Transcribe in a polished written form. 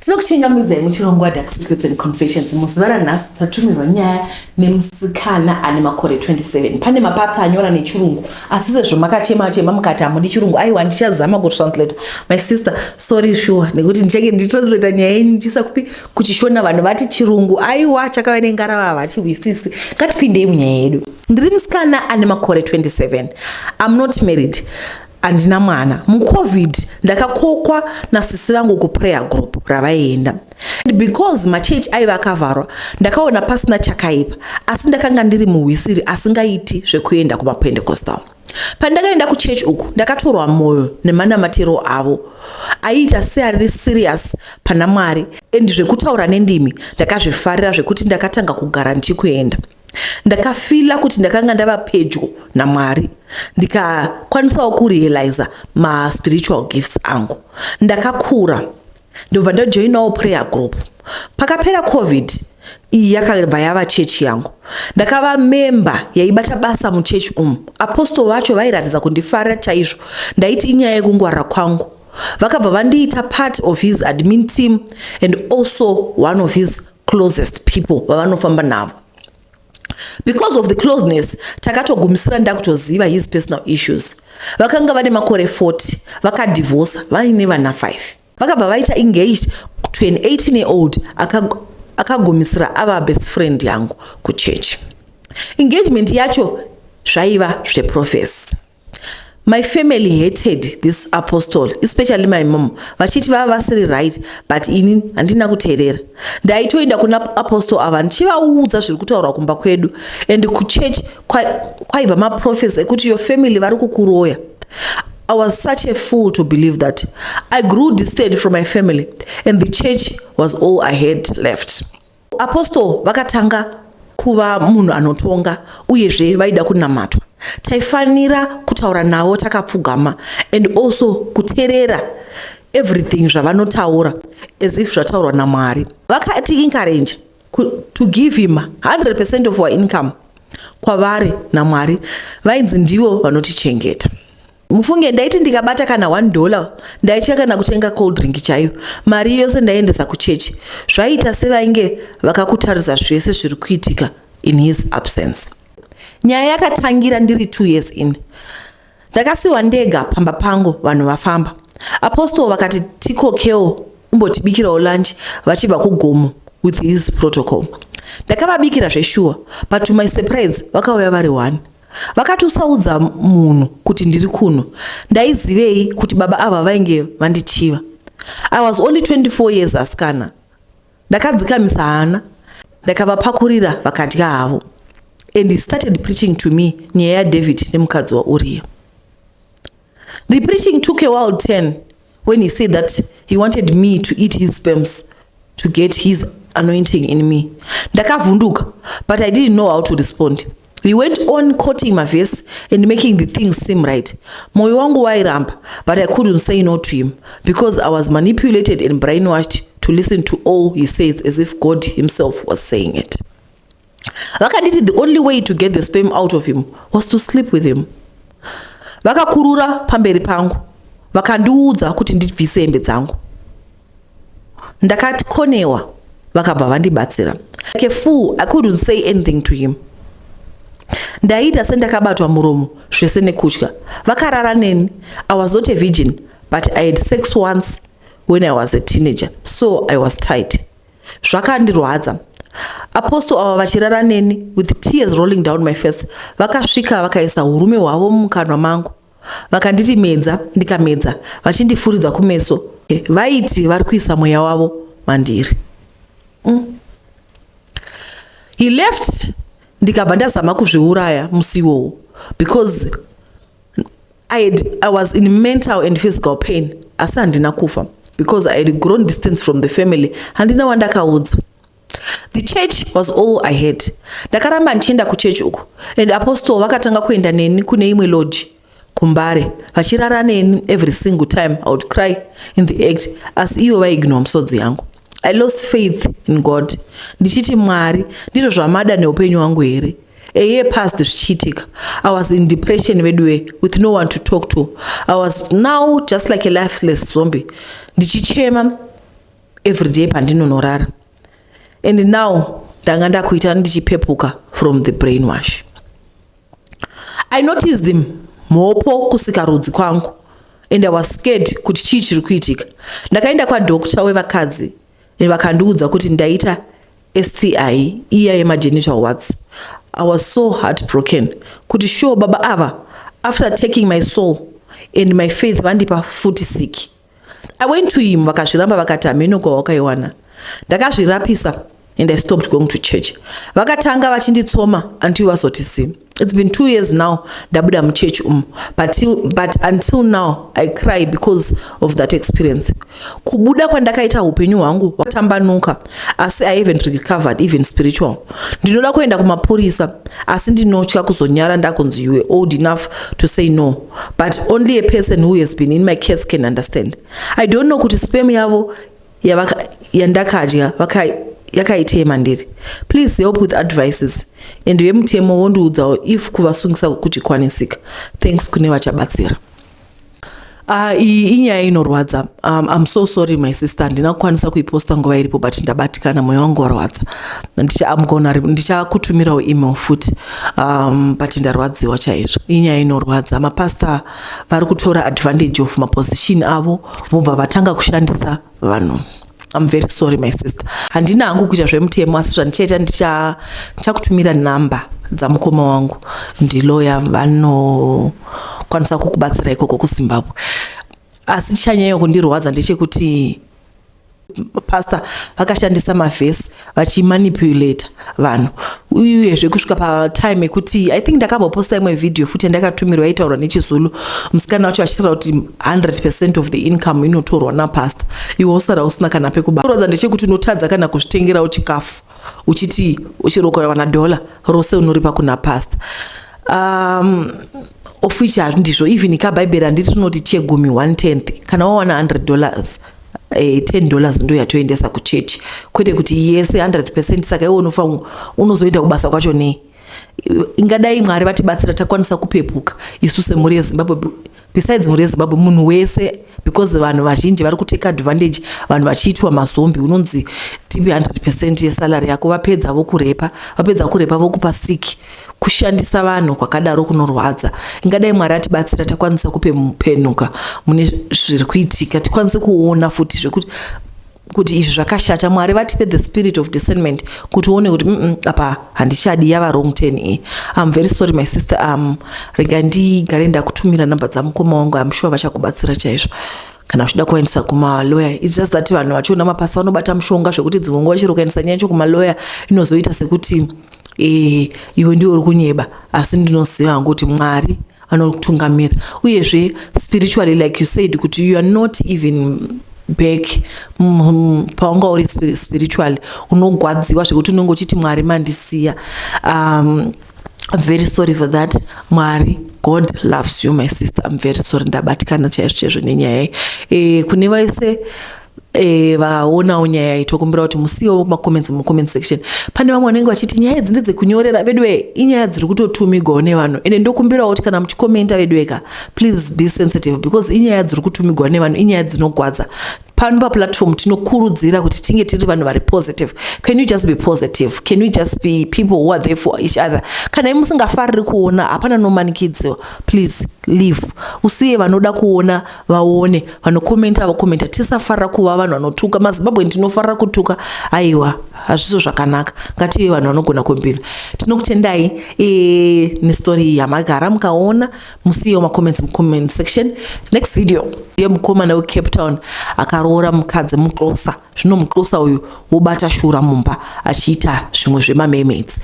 Tinokuchingamidzai muchirongwa Dark Secrets and Confessions. Muzuva ranhasi tatumirwa nyaya nemusikana ane makore 27. Pane mapatsa anyora nechirungu, asi sezvo makachema chema mukati hamudi chirungu, aiwa ndichazama kutranslate. My sister, sorry sure nekuti ndichange nditranslate nyaya yenyu ndichisa kupi kuchishona, vanhu vati chirungu, aiwa chakave nengarava havachihwisisi. Ngatipindei munyaya yedu. Ndiri musikana ane makore 27. I'm not married. Handina mwana. MuCovid ndakakokwa nasisi vangu kuprayer group ravaienda. And because machechi aiva akavharwa, ndakaona pasina chakaipa, asi ndakanga ndiri muhwisiri asingaiti zvekuenda kumaPentecostal. Pandakaenda kuchechi uku, ndakatorwa mwoyo nemanamatiro avo aiita seari serious pana Mwari, and zvekutaura nendimi ndakazvifarira zvekuti ndakatanga kugara ndichikuenda. Ndakafeela kuti ndakanga ndava pedyo naMwari, ndikakwanisawo kurealiza maspiritual gifts angu. Ndakakura ndobva ndajoinawo prayer group. Pakapera COVID iyi, yakabva yava chechi yangu. Ndakava memba yaibata basa muchechi umu. Apostle vacho vairatidza kundifarira chaizvo. Ndaiti inyaya yekungwarira kwangu. Vakabva vandiita part of his admin team and also one of his closest people vavanofamba navo. Because of the closeness, takatogumisira ndakutoziva his personal issues. Vakanga vane makore 40, vakadhivhosa, vaine vana 5. Vakabva vaita engaged to an 18 year old akagumisira ava best friend yangu kuchechi. Engagement yacho zvaiva zveprophecy. My family hated this apostle, especially my mom, vachiti vava vasiri right, but ini handina kuteerera. Ndaitoenda kuna apostle ava ndichivaudza zviri kutaurwa kumba kwedu and kuchechi kwaibva maprophecy ekuti your family vari kukuroya. I was such a fool to believe that. I grew distant from my family and the church was all I had left. Apostle vakatanga kuva munhu anotonga, uyezve vaida kunamatwa. Taifanira kutaura navo takapfugama and also kuteerera everything zvavanotaura as if zvataurwa naMwari. Vakati encourage to give him 100% of our income kwavari naMwari, vainzi ndivo vanotichengeta. Mufunge, ndaiti ndikabata kana $1, ndaitya kana kutenga cold drink chaiyo. Mari yose ndaiendesa kuchechi. Zvaita sevainge vakakutarisa zvese zviri kuitika in his absence. Nyaya yakatangira ndiri 2 years in. Ndakasiyiwa ndega pamba pangu vanhu vafamba. Apostle vakati tikokewo umbotibikirawo lunch vachibva kugomo with his protocol. Ndakavabikira zveshuwa, but to my surprise vakauya vari one. Vakati usaudza munhu kuti ndiri kuno. Ndaizivei kuti baba ava vainge vandichiva? I was only 24 years, asikana. Ndakadzikamisa hana, ndakavapakurira, vakadya havo, and he started preaching to me nyaya yaDavid nemukadzi waUriya. The preaching took a wild turn when he said that he wanted me to eat his sperms to get his anointing in me. Ndakavhunduka, but I didn't know how to respond. He went on quoting maverse and making the things seem right. Mwoyo wangu wairamba, but I couldn't say no to him because I was manipulated and brainwashed to listen to all he says as if God himself was saying it. Vakanditi the only way to get the sperm out of him was to sleep with him. Vakakurura pamberi pangu, vakandiudza kuti ndibvise hembe dzangu. Ndakatikonewa, vakabva vandibatsira. Like a fool, I couldn't say anything to him. Ndaita sendakabatwa muromo zvese nekutya. Vakarara neni. I was not a virgin, but I had sex once when I was a teenager, so I was tight. Zvakandirwadza. Apostle ava vachirara neni with tears rolling down my face. Vakasvika vakaisa urume hwavo mumukanwa mangu, vakanditi medza, ndikamedza, vachindifuridza kumeso. Vaiti vari kuisa mweya wavo mandiri. He left, ndikabva ndazama kuzviuraya musi iwowo because I was in mental and physical pain, asi handina kufa because I had grown distance from the family. Handina wandakaudza. The church was all I had. Ndakaramba ndichienda kuchechi uku, and apostle vakatanga kuenda neni kune imwe lodge kuMbare, vachirara neni. Every single time I would cry in the act, asi ivo vaignore musodzi yangu. I lost faith in God, ndichiti, "Mwari, ndizvo zvamada neupenyu hwangu here?" A year passed zvichiitika. I was in depression veduwe, with no one to talk to. I was now just like a lifeless zombie, ndichichema. Every day pandinonorara, and now ndanga ndakuita ndichipepuka from the brainwash. I noticed him mhopo kusikarudzi kwangu and I was scared kuti chii chiri kuitika. Ndakaenda kwadoctor wevakadzi vakandiudza kuti ndaita STI iya yemagenital warts. I was so heartbroken kuti sure, baba ava, after taking my soul and my faith, vandipa futi sick. I went to him, vakazviramba, vakati hameno kwawakaiwana. Ndakazvirapisa and I stopped going to church. Vakatanga vachinditsoma until vazoti see. It's been 2 years now ndabuda muchechi umu, but until now I cry because of that experience. Kubuda kwandakaita, upenyu hwangu hwatambanuka, asi I haven't recovered even spiritual. Ndinoda kuenda kumapurisa, asi ndinotya kuzonyara ndakunzi you were old enough to say no. But only a person who has been in my case can understand. I don't know kuti sperm yavo yandakadya yakaitei mandiri. Please help with advices and vemutemo wondiudzawo if kuvasungisa kuchikwanisika. Thanks kune vachabatsira. Iyi inyaya inorwadza. I'm so sorry, my sister, handina kukwanisa kuiposta nguva iripo, but ndabatikana, mwoyo wangu warwadza. Ndichakutumirawo email futi, but ndarwadziwa chaizvo. Inyaya inorwadza. Mapasta vari kutora advantage of maposition avo, vobva vatanga kushandisa vanhu. I'm very sorry, my sister. Handina hangu kuita zvemutemo, asi zvandichaita, ndichakutumira namba dzamukoma wangu, ndiloya, vanokwanisa kukubatsira ikoko kuZimbabwe. Asi chichanyanya kundirwadza ndechekuti pastor vakashandisa mavhesi vachimanipulata vanhu, uyezve kusvika patime yekuti, I think ndakamboposta imwe vhidhiyo futi yandakatumirwa yaitaurwa nechiZulu, musikana wacho achitaura kuti 100% of the income inotorwa napastor, iwe usara usina kana pekubarodza. Ndechekuti unotadza kana kuzvitengerawo chikafu, uchiti uchirokorawana dhola rose unoripa kuna pastor, of which handizvo. Even kabhaibheri handiti rinoti chegumi, 1/10? Kana wawana $100, $10 ndo yatoendesa kuchechi, kwete kuti yese 100%. Saka iwe unofa unozoenda kubasa kwacho nei? Ingadai Mwari vatibatsira takwanisa kupepuka isu semhuri yeZimbabwe. Besides mhuri yeZimbabwe, munhu wese, because vanhu vazhinji vari kuteka advantage, vanhu vachiitwa mazombi. Unonzi tipe 100% yesalary yako, vapedza vokurepa, vapedza kurepa vokupa siki. Kushandisa vanhu kwakadaro kunorwadza. Ingadai Mwari atibatsira takwanisa kupenuka mune zviri kuitika, tikwanise kuona futi zvekuti kuti izvi zvakashata. Mwari vatipe the spirit of discernment kuti uone kuti apa handichadi, yava wrong turn iyi. I'm very sorry, my sister. Rega ndigare ndakutumira namba dzamukoma wangu. I'm sure vachakubatsira chaizvo kana uchida kuendesa kumaloya. It's just that vanhu vachiona mapasa vanobata mushonga, zvekuti dzimwe nguva chero ukaendesa nyaya yacho kumaloya inozoita sekuti iwe ndiwe uri kunyeba. Asi ndinoziva hangu kuti Mwari anotungamira. Uyezve spiritually, like you said kuti you are not even back paunga uri spiritually, unogwadziwa zvekuti unenge uchiti Mwari mandisiya. I'm very sorry for that. Mwari, God loves you, my sister. I'm very sorry, ndabatikana chaizvo chaizvo nenyaya iyi. Kune vese vaonawo nyaya iyi, tokumbira kuti musiyewo macomments mucomment section. Pane vamwe vanenge vachiti nyaya idzi ndedzekunyorera. Veduwe, inyaya dziri kutotumigwawo nevanhu, ende ndokumbirawo kuti kana muchikomenta, veduweka, please be sensitive, because inyaya dziri kutumigwa nevanhu, inyaya dzinogwadza. Pano paplatform tinokurudzira kuti tinge tiri vanhu vari positive. Can you just be positive? Can you just be people who are there for each other? Kana musingafariri kuona, hapana nomanikidziwa. Please leave, usiye vanoda kuona vaone, vanokomenta vakomenta. Tisafarira kuva vanhu vanotuka. MaZimbabwe tinofarira kutuka, aiwa, hazviso zvakanaka. Ngative vanhu vanogona kumbira. Tinokutendai nestori yamagara mukaona. Musiyewo macomments mucomment section. Next video yemukomana weCape Town akaroora mukadzi muXhosa. Zvino muXhosa uyu wobata shura mumba achiita zvimwe zvemamermaids.